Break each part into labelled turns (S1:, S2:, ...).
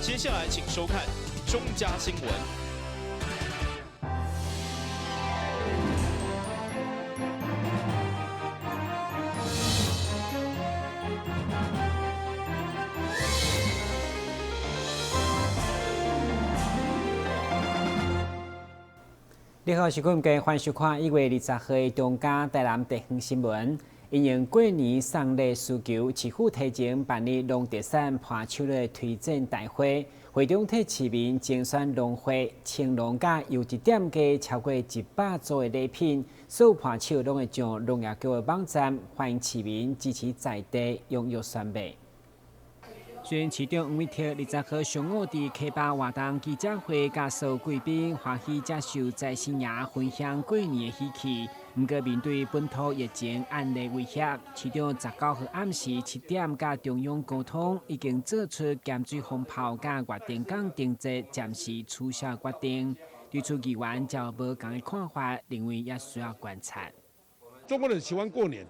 S1: 接下來請收看中嘉新聞。
S2: 你好，是坤哥，歡迎收看1月20號的中嘉台南地方新聞。因應過年送禮需求，市府提前辦理農特產伴手禮推薦大會，會中替市民精選農會、青農佮優質店家超過100組的禮品，所有伴手攏會上農業局的網站，歡迎市民支持在地踴躍選買。雖然市長黃偉哲20號上午佇溪壩活動記者會，佮所有貴賓歡喜接受財神爺分享過年的喜氣。毋過面對本土疫情案例威脅，市長19號暗時7點佮中央溝通，已經做出鹹水蜂炮佮月電港燈節暫時取消決定。對此議員就無仝的看法，認為也需要觀察。
S3: 中國人喜歡過年，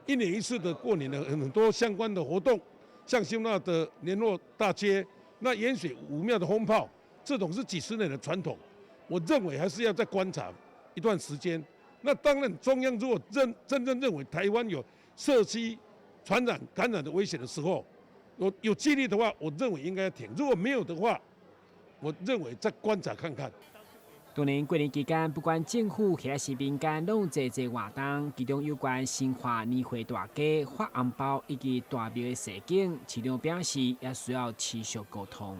S3: 一年一次的過年的很多相關的活動。像新那的年貨大街，那鹽水武廟的蜂炮，這種是幾十年的傳統，我認為還是要再觀察一段時間。那當然，中央如果真正認為台灣有社區傳染感染的危險的時候，有幾率的話，我認為應該停；如果沒有的話，我認為再觀察看看。
S2: 當年過年期間，不管政府或是民間，攏有濟濟活動，其中有關新化年貨大街發紅包以及大廟的踅景，市長表示也需要持續溝通。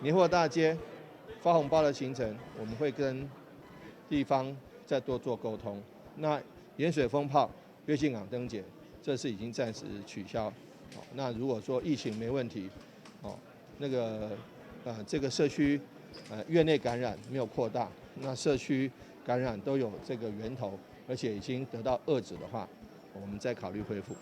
S4: 年貨大街發紅包的行程，我們會跟地方再多做溝通。那鹽水蜂炮、躍進港燈節，這次已經暫時取消。那如果說疫情沒問題，哦，那個這個社區。院內感染沒有擴大，那社區感染都有這個源頭，而且已經得到遏止的話，我們再考慮恢復。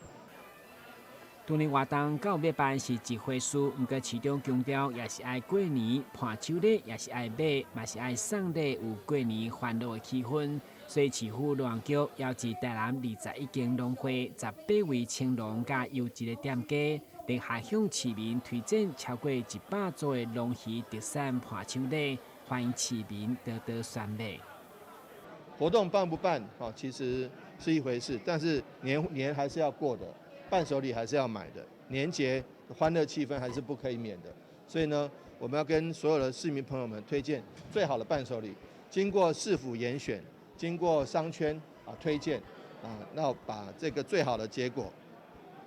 S2: 當年活動到欲辦是一回事，毋過市長強調，也是愛過年伴手禮，也是愛買，嘛是愛送禮，有過年歡樂的氣氛。所以市府農業局邀集台南21間農會、18位青農佮優質的店家，聯合向市民推薦超過100組的農漁特產伴手禮，歡迎市民多多選買。
S4: 活動辦不辦，其實是一回事，但是年年還是要過的，伴手禮還是要買的，年節歡樂氣氛還是不可以免的。所以呢，我們要跟所有的市民朋友們推薦最好的伴手禮，經過市府嚴選，經過商圈推薦那把這個最好的結果、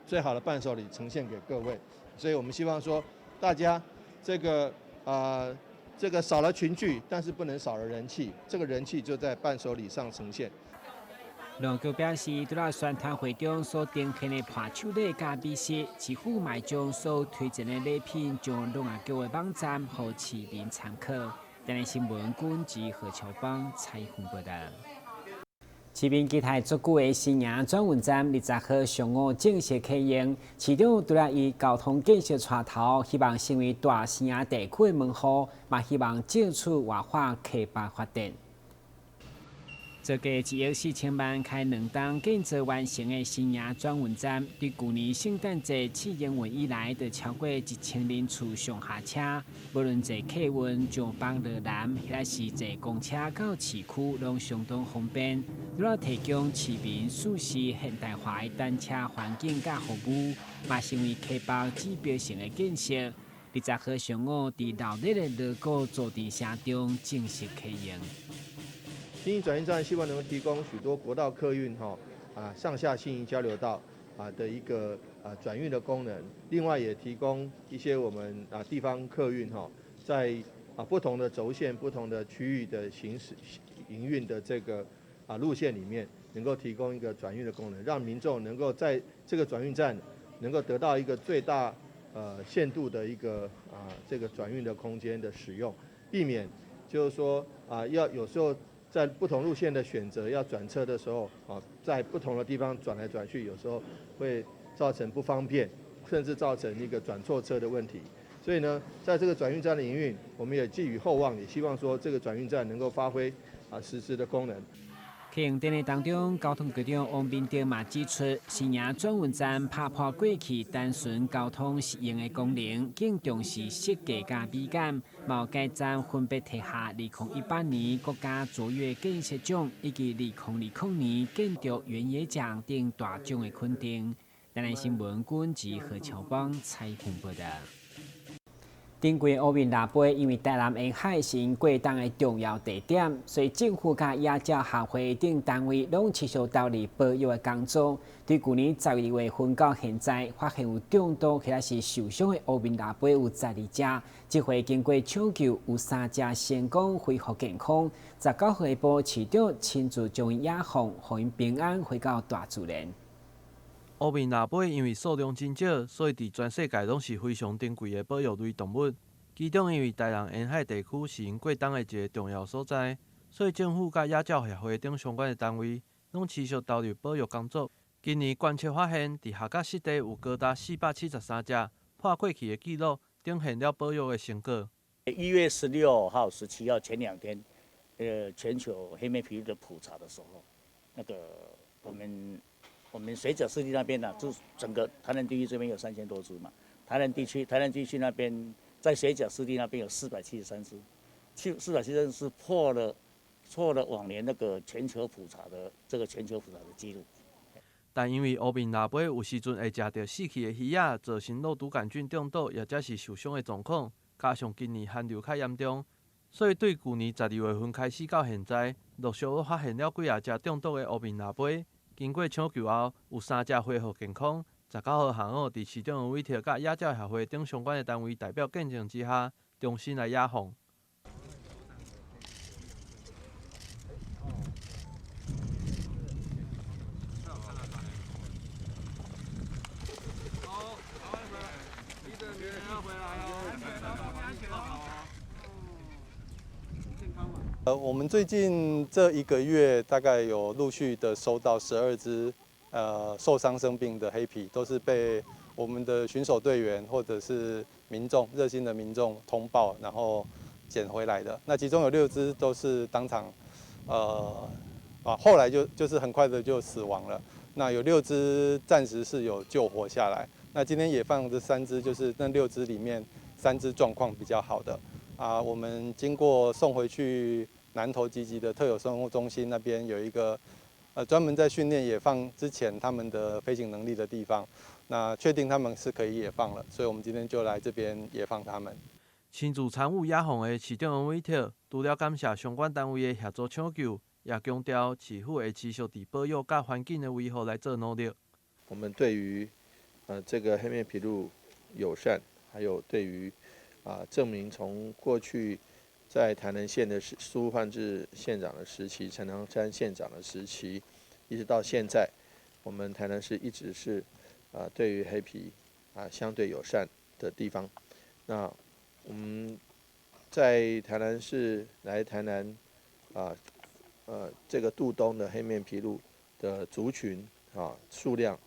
S4: 最好的伴手禮呈現給各位。所以我們希望說，大家這個少了群聚，但是不能少了人氣，這個人氣就在伴手禮上呈現。
S2: 農局表示，除了宣傳會中所呈現的伴手禮佮美食，市府嘛將所推薦的禮品上農業局的網站，予市民參考。台南新聞軍之何秋邦採訪報道。市民期待足久的新營轉運站，20號上午正式啟用。市長除了以交通建設帶頭，希望成為大新營地區的門戶，嘛希望藉此活化溪壩發展。造價1億4千萬開兩冬建造完成的新營轉運站，佇舊年聖誕節試營運以來，就超過1000人次上下車。無論坐客運上北落南，抑是坐公車到市區，攏相當方便。除了提供市民舒適現代化的等車環境佮服務，嘛成為溪壩指標性的建設。20號上午，佇鬧熱的鑼鼓助陣聲中正式啟用。
S4: 新營轉運站希望能夠提供許多國道客運上下新營交流道的一個轉運的功能，另外也提供一些我們地方客運在不同的軸線、不同的區域的行駛營運的這個路線裡面，能夠提供一個轉運的功能，讓民眾能夠在這個轉運站能夠得到一個最大限度的一個這個轉運的空間的使用，避免就是說要有時候在不同路線的選擇要轉車的時候，在不同的地方轉來轉去，有時候會造成不方便，甚至造成一個轉錯車的問題。所以呢，在這個轉運站的營運，我們也寄予厚望，也希望說這個轉運站能夠發揮實質的功能。
S2: 停電的當中，交通局長王明德嘛指出，新營轉運站拍破過去單純交通適應的功能，更重視設計佮美感。嘛該站分別提下2018年國家卓越建設獎以及2020年建築原野獎等大獎的肯定。台南新聞軍及何喬邦採訪報道。頂季烏面蜊筊，因為台南沿海是𪜶過冬的重要地點，所以政府佮野鳥協會等單位攏持續投入保育的工作。對舊年12月份到現在，發現有中毒或者是受傷的烏面蜊筊有12隻，這回經過搶救，有3隻成功恢復健康。19號下晡，市長親自將𪜶野放，予𪜶平安回到大自然。
S5: 烏面蜊筊因為數量真少，所以佇全世界攏是非常珍貴的保育類動物。其中，因為台南沿海地區是𪜶過冬的一个重要所在，所以政府佮野鳥協會等相關的單位攏持續投入保育工作。今年觀測發現，佇夏甲濕地有高達473隻，破過去的紀錄，展現了保育的成果。
S6: 1月16號、17號前兩天，全球黑面琵鷺的普查的時候，那個我們水角濕地那邊呢，就整個台南地區這邊有3000多隻嘛。台南地區那邊在水角濕地那邊有473隻，473隻破了往年那個全球普查的這個全球普查的記錄。
S5: 但因為烏面蜊筊有時陣會食著死去的魚仔，造成肉毒桿菌中毒，或者是受傷的狀況，加上今年寒流較嚴重，所以對舊年12月份開始到現在，陸續發現了幾仔隻中毒的烏面蜊筊。經過搶救後，有3隻恢復健康。19號下午，佇市長的委託佮野鳥協會等相關的單位代表見證之下，重新來野放。
S7: 我們最近這一個月大概有陸續的收到12隻，受傷生病的黑皮，都是被我們的巡守隊員或者是民眾熱心的民眾通報，然後撿回來的。那其中有6隻都是當場，後來就是很快的就死亡了。那有6隻暫時是有救活下來。那今天野放這3隻，就是那6隻裡面3隻狀況比較好的。啊，我們經過送回去南投集集的特有生物中心那邊有一個，專門在訓練野放之前他們的飛行能力的地方，那確定他們是可以野放了，所以我們今天就來這邊野放他們。
S5: 親自參與野放的市長王偉特，除了感謝相關單位的協助搶救，也強調市府會持續佇保育佮環境的維護來做努力。
S4: 我們對於，這個黑面琵鷺友善，還有對於證明從過去在台南縣的蘇煥智縣長的時期、陳唐山縣長的時期，一直到現在，我們台南市一直是對於黑皮相對友善的地方。那我們在台南市來台南這個渡冬的黑面琵鷺的族群數量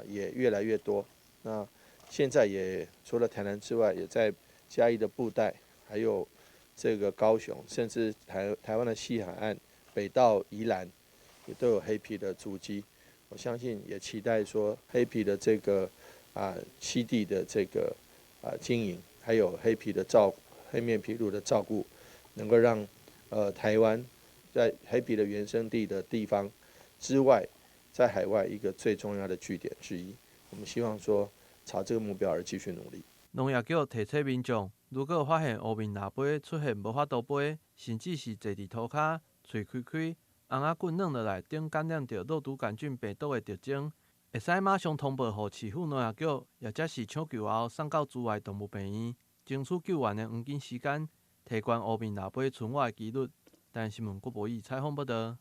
S4: 也越來越多。那現在也除了台南之外，也在嘉義的布袋，還有這個高雄，甚至台灣的西海岸，北到宜蘭，也都有黑皮的足跡。我相信，也期待說黑皮的這個棲地的這個經營，還有黑面琵鷺的照顧，能夠讓台灣在黑皮的原生地的地方之外，在海外一個最重要的據點之一。我們希望說朝這個目標而繼續努力。
S5: 農業局提醒民眾，如果發現烏面蜊筊出現無法度飛，甚至是坐佇塗跤、喙開開、尪仔棍軟落來等感染著肉毒桿菌病毒的特徵，會使馬上通報予市府農業局，或者是搶救後送到慈愛動物病院，爭取救援的黃金時間，提懸烏面蜊筊存活的幾率。台新聞郭博義採訪報導。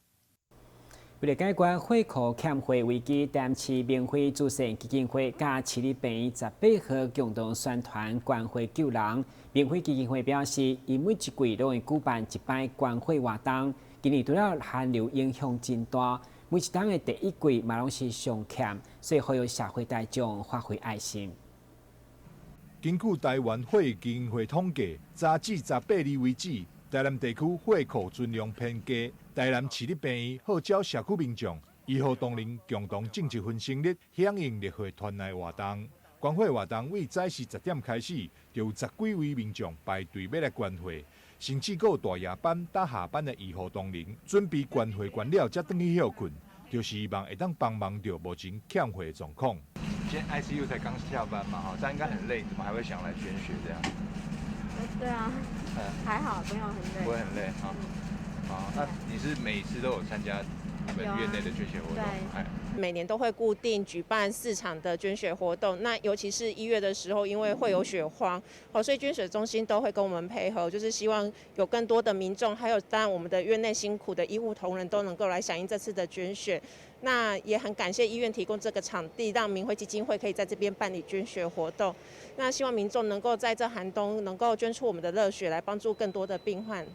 S2: 為了解決血庫欠血危機，台南市明輝慈善基金會佮市立病院18號共同宣傳捐血救人。明輝基金會表示，𪜶每一季攏會舉辦一擺捐血活動。今年除了寒流影響真大，每一冬的第一季嘛攏是上欠，所以呼籲社會大眾發揮愛心。
S8: 根據台灣血基金會統計，截至18日為止，台南地區血庫存量偏低，台南市立病院號召社區民眾、醫護同仁共同種一份心力，響應熱血團內活動。捐血活動為早時10點開始，就有十幾位民眾排隊欲來捐血，甚至閣有大夜班搭下班的醫護同仁準備捐血捐了，才轉去歇睏，就是希望會當幫忙著目前欠血的狀況。
S9: 今天 ICU 才剛下班嘛，哈，這樣應該很累，怎麼還會想來捐血這樣？
S10: 對啊，還好，沒有很累。
S9: 不會很累哈。好，那你是每次都有參加你們院內的捐血活動？
S10: 對。
S11: 每年都會固定舉辦4場的捐血活動，那尤其是1月的時候，因為會有血荒，所以捐血中心都會跟我們配合，就是希望有更多的民眾，還有當然我們的院內辛苦的醫護同仁都能夠來響應這次的捐血。那也很感謝醫院提供這個場地，讓明輝基金會可以在這邊辦理捐血活動。那希望民眾能夠在這寒冬能夠捐出我們的熱血，來幫助更多的病患。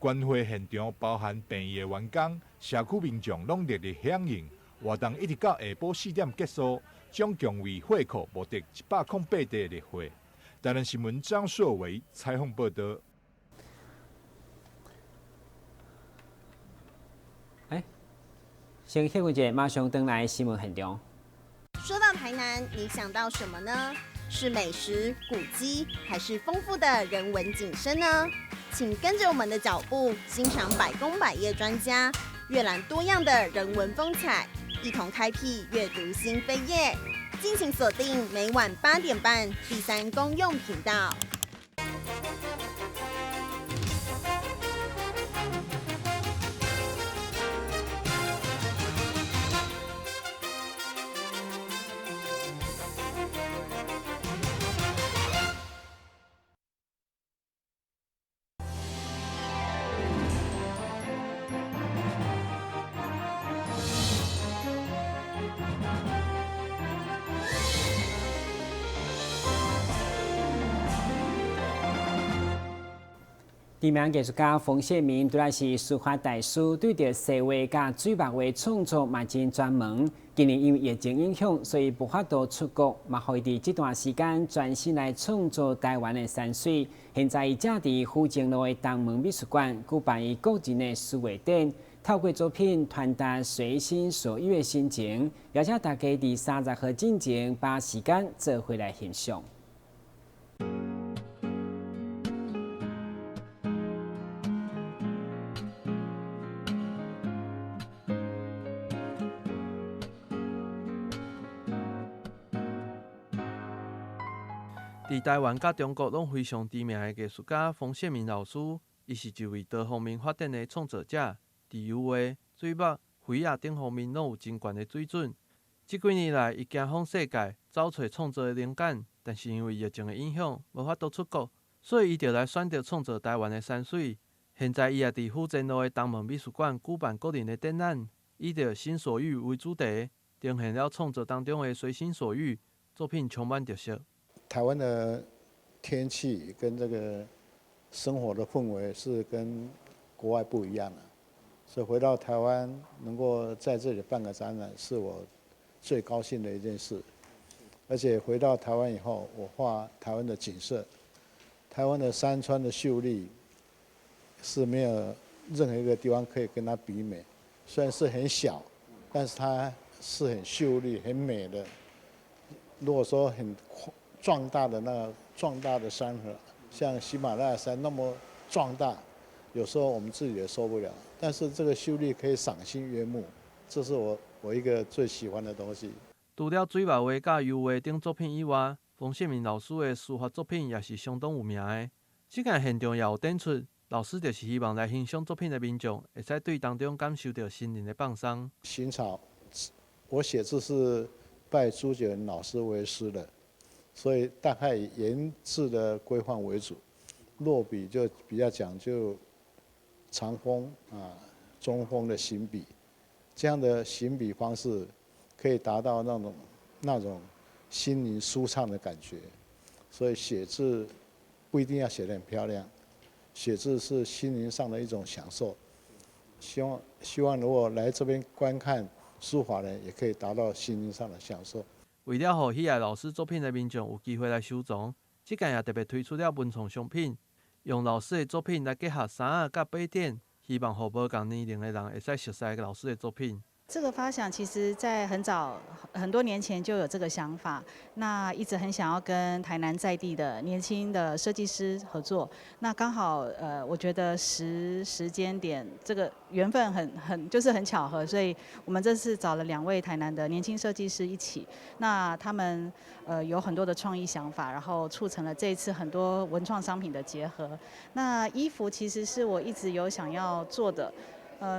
S8: 捐血現場包含病院的員工、社區民眾攏熱烈響應。活動一直到下晡4點結束，總共為血庫募得108袋熱血。台南新聞張碩維採訪報道。
S2: 先歇一下，馬上轉來新聞現場。
S12: 說到台南，你想到什麼呢？是美食、古蹟，還是豐富的人文景深呢？請跟着我們的腳步，欣賞百工百業專家閱覽多樣的人文風采，一同開闢閱讀新扉頁。敬請鎖定每晚8點半第三公用頻道。
S2: 知名藝術家馮憲銘，拄來是書法大師，對著西畫佮水墨畫創作嘛真專門。今年因為疫情影響，所以無法度出國，嘛予伊佇這段時間專心來創作台灣的山水。現在伊正佇府前路的東門美術館舉辦伊個人的書畫展，透過作品傳達隨心所欲的心情，邀請大家佇30號進前把時間做伙來欣賞。
S5: 佇台灣佮中國攏非常知名的藝術家馮憲銘老師，伊是一位多方面發展的創作者，佇油畫、水墨、繪仔等方面攏有真懸的水準。這幾年來，伊行訪世界，找揣創作的靈感，但是因為疫情的影響，無法度出國，所以伊就來選擇創作台灣的山水。現在，伊也佇府前路的東門美術館舉辦個人的展覽，以著心所欲為主題，呈現了創作當中的隨心所欲，作品充滿特色。
S13: 台灣的天氣跟這個生活的氛圍是跟國外不一樣的，所以回到台灣能夠在這裡辦個展覽，是我最高興的一件事。而且回到台灣以後，我畫台灣的景色，台灣的山川的秀麗是沒有任何一個地方可以跟它比美。雖然是很小，但是它是很秀麗、很美的。如果說很壯大的那個壯大的山河，像喜馬拉雅山那麼壯大，有時候我們自己也受不了。但是這個秀麗可以賞心悅目，這是我一個最喜歡的東西。
S5: 除了水墨畫、佮油畫等作品以外，馮憲銘老師的書法作品也是相當有名的。這件現場也有展出，老師就是希望來欣賞作品的民眾，會使對當中感受到心靈的放鬆。
S13: 行草，我寫字是拜朱杰仁老師為師的。所以大概以顏字的規範為主，落筆就比較講究長鋒啊、中鋒的行筆，這樣的行筆方式可以達到那種心靈舒暢的感覺。所以寫字不一定要寫得很漂亮，寫字是心靈上的一種享受。希望如果來這邊觀看書法呢，也可以達到心靈上的享受。
S5: 為了予喜愛老師作品的民眾有機會來收藏，這屆也特別推出了文創商品，用老師的作品來結合衫仔佮杯墊，希望予無仝年齡的人會使熟悉老師的作品。
S14: 這個發想其實，在很早很多年前就有這個想法，那一直很想要跟台南在地的年輕的設計師合作。那剛好，我覺得時間點這個緣分很就是很巧合，所以我們這次找了兩位台南的年輕設計師一起，那他們有很多的創意想法，然後促成了這一次很多文創商品的結合。那衣服其實是我一直有想要做的。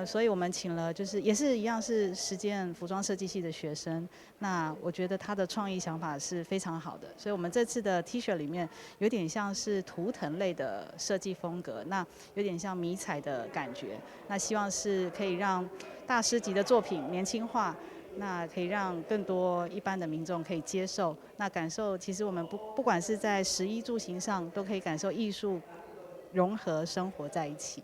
S14: 所以我們請了，就是也是一樣是實踐服裝設計系的學生。那我覺得他的創意想法是非常好的，所以我們這次的 T 恤裡面有點像是圖騰類的設計風格，那有點像迷彩的感覺。那希望是可以讓大師級的作品年輕化，那可以讓更多一般的民眾可以接受。那感受其實我們不管是在食衣住行上，都可以感受藝術融合生活在一起。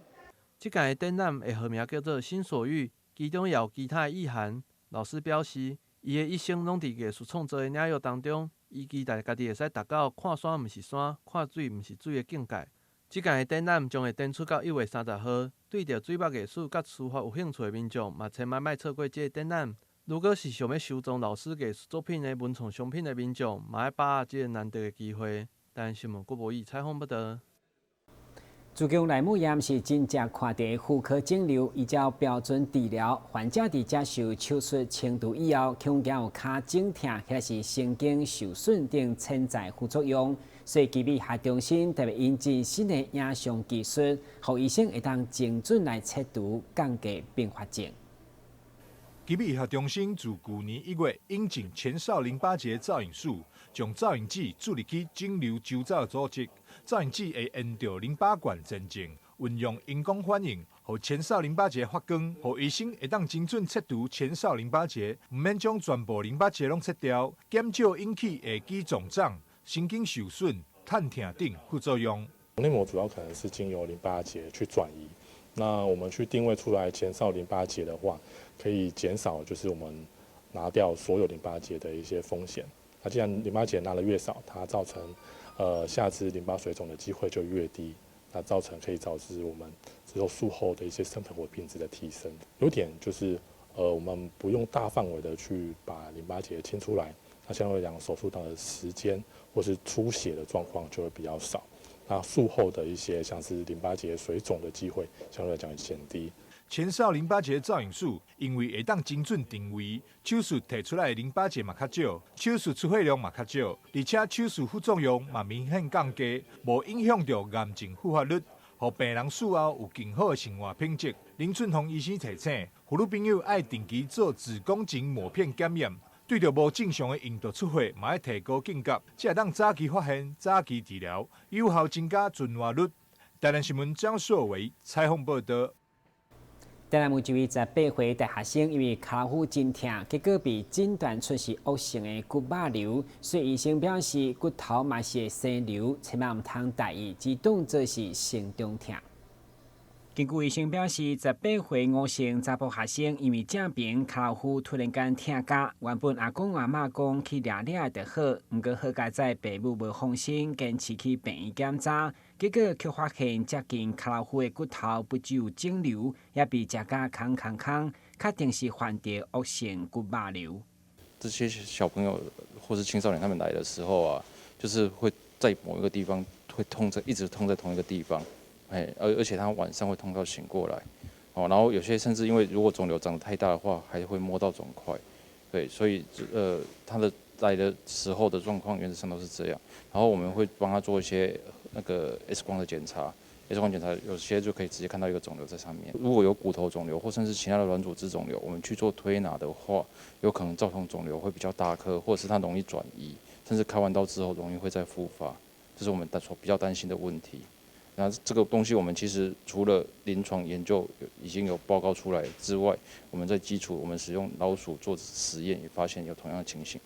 S5: 這屆的展覽的號名叫做“心所欲”，其中也有其他的意涵。老師表示，伊的一生攏佇藝術創作的領域當中，伊期待家己會使達到看山毋是山，看水毋是水的境界。這屆的展覽將會展出到1月30號，對著水墨藝術佮書法有興趣的民眾，嘛千萬莫錯過這個展覽。如果是想欲收藏老師藝術作品的文創商品的民眾，嘛愛把握這個難得的機會。台南新聞郭博義採訪報導。
S2: 子宮內膜炎是真正看著的婦科腫瘤，依照標準治療，患者佇接受手術清除以後，恐驚有跤蹛疼，或是神經受損等潛在副作用，所以基美醫學中心特別引進新的影像技術，予醫生會當精準來切除，降低併發症。
S8: 基美醫學中心自舊年1月引進前哨淋巴結造影術，將造影劑注入去腫瘤周遭的組織，造影劑會沿著淋巴管前進，運用熒光反應，予前哨淋巴結發光，予醫生會當精準切除前哨淋巴結，毋免將全部淋巴結攏切掉，減少引起下肢腫脹、神經受損、疼痛等副作用。
S15: 內膜主要可能是經由淋巴結去轉移。那我們去定位出來前哨淋巴結的話，可以減少就是我們拿掉所有淋巴結的一些風險。那既然淋巴結拿得越少，它造成下肢淋巴水腫的機會就越低，那造成可以導致我們之後術後的一些生活品質的提升。優點就是我們不用大範圍的去把淋巴結清出來，那相對來講手術的時間或是出血的狀況就會比較少。那術後的一些像是淋巴結水腫的機會，相對來講減低。
S8: 前哨淋巴結造影術，因為會當精準定位，手術提出來的淋巴結嘛較少，手術出血量嘛較少，而且手術副作用嘛明顯降低，無影響著癌症復發率，予病人術後有更好的生活品質。林俊宏醫生提醒，婦女朋友愛定期做子宮頸抹片檢驗。對著無正常的陰道出血，嘛愛提高警覺，才會當早期發現、早期治療，有效增加存活率。台南新聞張碩偉採訪報導。
S2: 台南有一位18歲大學生，因為跤趺真疼，結果被診斷出是惡性的骨肉瘤，所以醫生表示骨頭嘛是會生瘤，千萬毋通大意，只當做是生長疼。根據醫生表示，18歲吳姓查埔學生因為正爿跤趺突然間疼甲，原本阿公阿嬤講去掠掠就好，毋過好佳哉爸母無放心，堅持去病院檢查，結果卻發現接近跤趺的骨頭不只有腫瘤，也被食甲空空空，確定是患著惡性骨肉瘤。
S16: 這些小朋友或是青少年，他們來的時候啊，就是會在某一個地方會痛在，一直痛在同一個地方。哎，而且他晚上會痛到醒過來，哦，然後有些甚至因為如果腫瘤長得太大的話，還會摸到腫塊，對，所以他的來的時候的狀況原則上都是這樣。然後我們會幫他做一些那個 X 光的檢查，X 光檢查有些就可以直接看到一個腫瘤在上面。如果有骨頭腫瘤或甚至其他的軟組織腫瘤，我們去做推拿的話，有可能造成腫瘤會比較大顆，或者是它容易轉移，甚至開完刀之後容易會再復發，這是我們擔比較擔心的問題。那這個東西，我們其實除了臨床研究已經有報告出來之外，我們在基礎，我們使用老鼠做實驗，也發現有同樣的情形。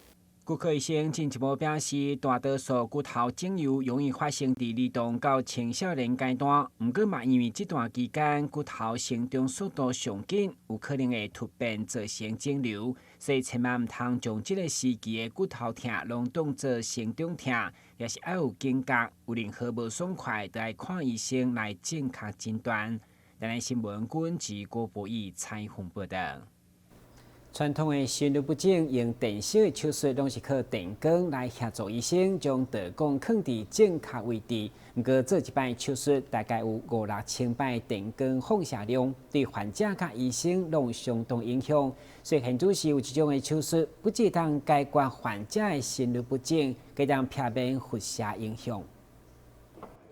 S2: 骨科醫生進一步表示，大多數骨頭腫瘤容易發生佇兒童到青少年階段，毋過嘛因為這段期間骨頭成長速度上緊，有可能會突變造成腫瘤，所以千萬毋通將這個時期的骨頭疼攏當做生長痛，也是愛有警覺，有任何無爽快，就愛看醫生來正確診斷。台南新聞郭文郭博義採訪報道。傳統的心律不整用電燒的手術，攏是靠電光來協助醫生將導管囥佇正確位置。毋過做一擺手術，大概有五六千擺電光放射量，對患者佮醫生攏有相當影響。所以現主時有一種的手術，不只當解決患者的心律不整，閣當避免輻射影響。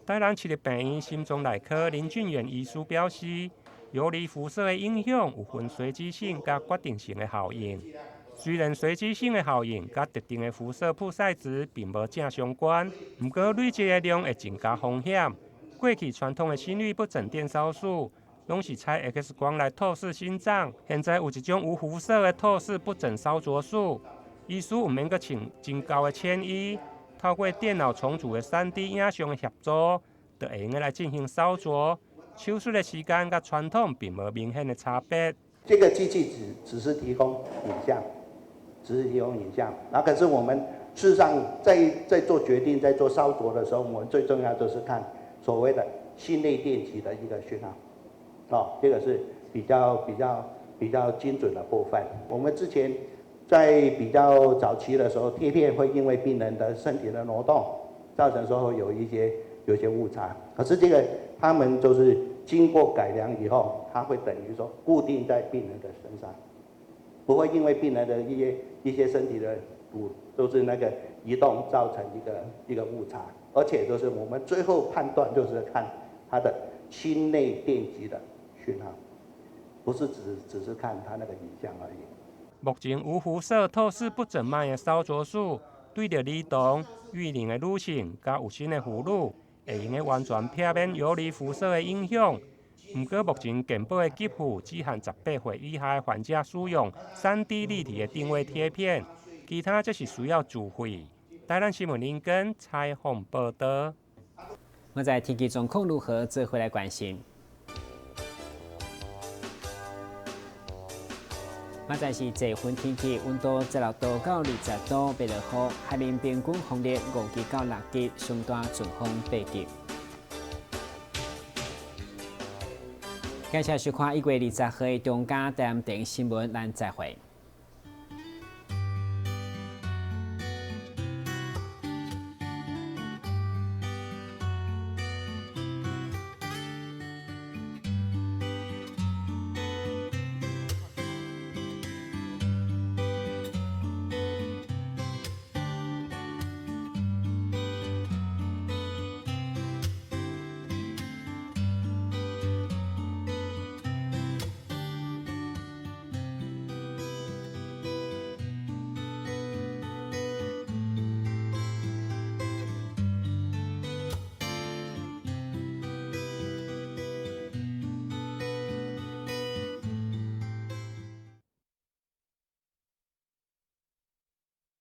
S17: 台南市立病院心臟內科林俊遠醫師表示，游離輻射的影響有分隨機性佮決定性的效應。雖然隨機性的效應佮特定的輻射曝曬值並無正相關，毋過累積的量會增加風險。過去傳統的心律不整電燒術，攏是採 X 光來透視心臟，現在有一種無輻射的透視不整燒灼術，醫師毋免閣穿真厚的鉛衣，透過電腦重組的3D 影像的協助，就會用得來進行燒灼。手術的時間佮傳統並無明顯的差別。
S18: 這個機器只是提供影像，只是提供影像。那可是我們事實上在做決定、在做燒灼的時候，我們最重要就是看所謂的心內電極的一個訊號，哦，這個是比較精準的部分。我們之前在比較早期的時候，貼片會因為病人的身體的挪動，造成說會有些誤差。可是這個他們就是經過改良以後，它會等於說固定在病人的身上，不會因為病人的一些身體的骨都是那個移動造成一個誤差，而且就是我們最後判斷就是看他的心內電極的訊號，不是只是看他那個影像而已。
S17: 目前無輻射透視不整脈的燒灼術，對著兒童、育齡的女性佮有身的婦女，會用得完全避免游離輻射的影響。毋過目前健保的給付只限18歲以下的患者使用3D 立體的定位貼片，其他則是需要自費。台南新聞林根採訪報道。
S2: 我在天氣狀況如何，做伙來關心。明仔是濟雲天氣，溫度16度到20度，袂落雨。海面平均風力5級到6級，上大陣風8級。感謝收看1月20號的中嘉台南電新聞，咱再會。